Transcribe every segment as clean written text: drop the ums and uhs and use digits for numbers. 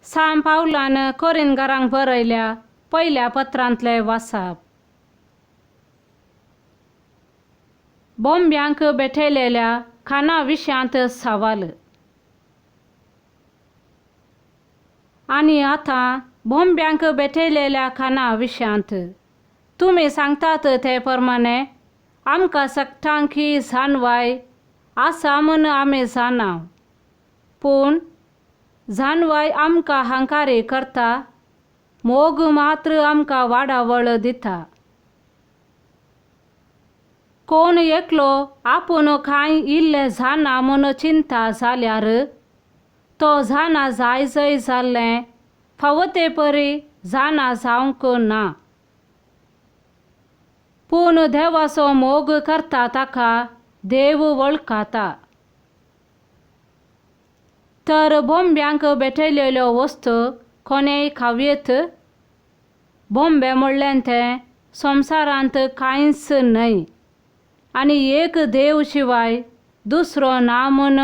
सांत पावलान कोरिनगारांक बरयल्या पयल्या पत्रांतले वासाप. बोंब्यांक भेटयलेल्या खाना विशयांत सवाल. आनी आतां बोंब्यांक भेटयलेल्या खाना विशयांत तुमी सांगतात ते प्रमाणे आमकां सगटांक ही जाणवाय आसा म्हूण आमी जाणा. पूण जाणवाय आमकां हंकारी करता, मोग मात्र आमकां वाडावळ दिता. कोण एकलो आपूण कांय इल्लें जाणा म्हूण चिंता जाल्यार तो जाणा जाय जय जाल्लें फावो ते परी जाणा जावंक ना. पूण देवाचो मोग करता ताका देव वळखता. तर बोंब्यांक भेटयलेल्यो वस्तू कोणेय खावयेत? बोंबे म्हणलें तें संवसारांत कांयच न्हय आनी एक देव शिवाय दुसरो ना म्हूण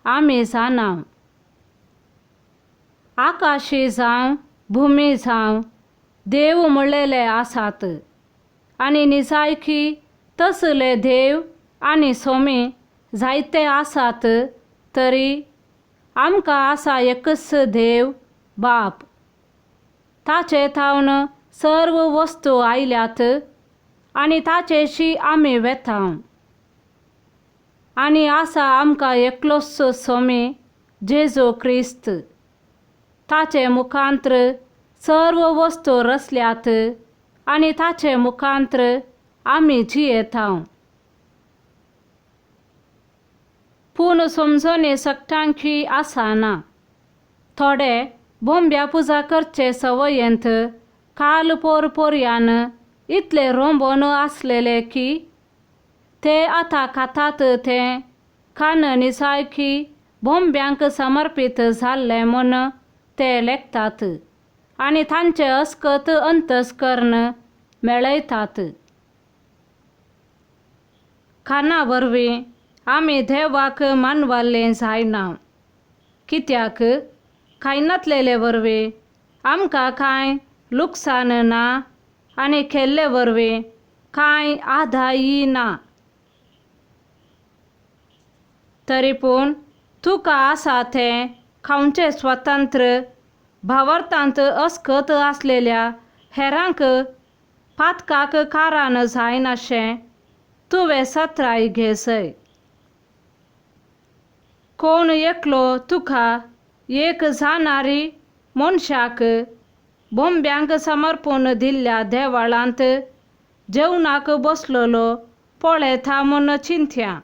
आमी जाणा. आकाशी जावं भुमी जावं देव म्हणलेले आसात आनी निजायकी तसले देव आनी सोमी जायते आसात तरी आमकां आसा एकच देव बाप. ताचे थावन सर्व वस्तू आयल्यात आनी ताचेशी आमी वेता. आनी आसा आमकां एकलोच सोमी जेजू क्रिस्त. ताचे मुखांत्र सर्व वस्तू रचल्यात आनी ताचे मुखांत्र आमी जियेता. पूण समजणी सगटांकी आसना. थोडे बोंब्या पुजा करचे संवयेंत काल पोर पोरयान इतले रोंबोन आसलेले की ते आतां खातात तें खाण निजायकी बोंब्यांक समर्पीत जाल्लें म्हूण ते लेखतात आनी तांचे अस्कत अंतस्कर्ण मेळयतात. खाना वरवीं आमी देवाक मानवाल्लें जायना. कित्याक खायनातलेले वरवीं आमकां कांय लुकसाण ना आनी केल्ले वरवीं कांय आदायी ना. तरी पूण तुका आसा तें खावचें स्वतंत्र भावार्थांत अस्कत आसलेल्या हेरांक पातकाक कारण जायनाशें तुवें सत्राय घेसय. कोण एकलो तुका एक जाणारी मनशाक बोंब्यांक समर्पण दिल्ल्या देवाळांत जेवणाक बसलेलो पळयता म्हूण चिंत्या.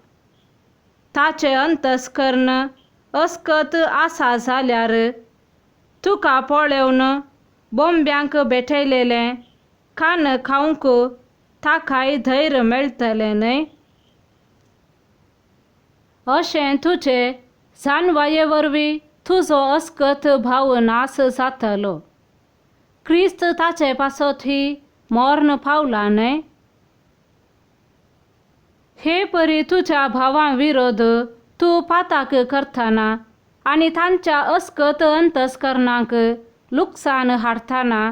ताचें अंतस्कर्ण अस्कत आसा जाल्यार तुका पळोवन बोंब्यांक भेटयलेलें खाण खावंक ताकाय धैर्य मेळटलें न्हय? अशें तुजे जाणवाये वरवीं तुजो अस्कत भाव नाश जातलो. क्रिस्त ताचे पासत ही मर्ण पावला न्हय? हे परी तुज्या भावां विरोध तूं पाताक करतना आनी तांच्या अस्कत अंतस्कर्णाक लुकसाण हाडटना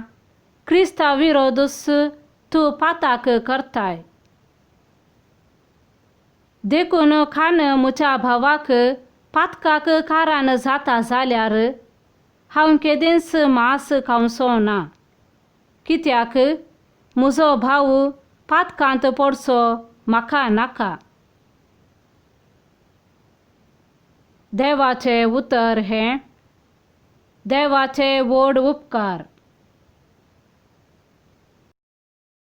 क्रिस्ता विरोधूच तूं पाताक करताय. देखून खाण म्हज्या भावाक पातकाक कारण जाता जाल्यार हांव केदींच मांस खावचो ना. कित्याक म्हजो भाव पातकांत पडचो म्हाका नाका. देवाचें उतर हें देवाचे व्हड उपकार.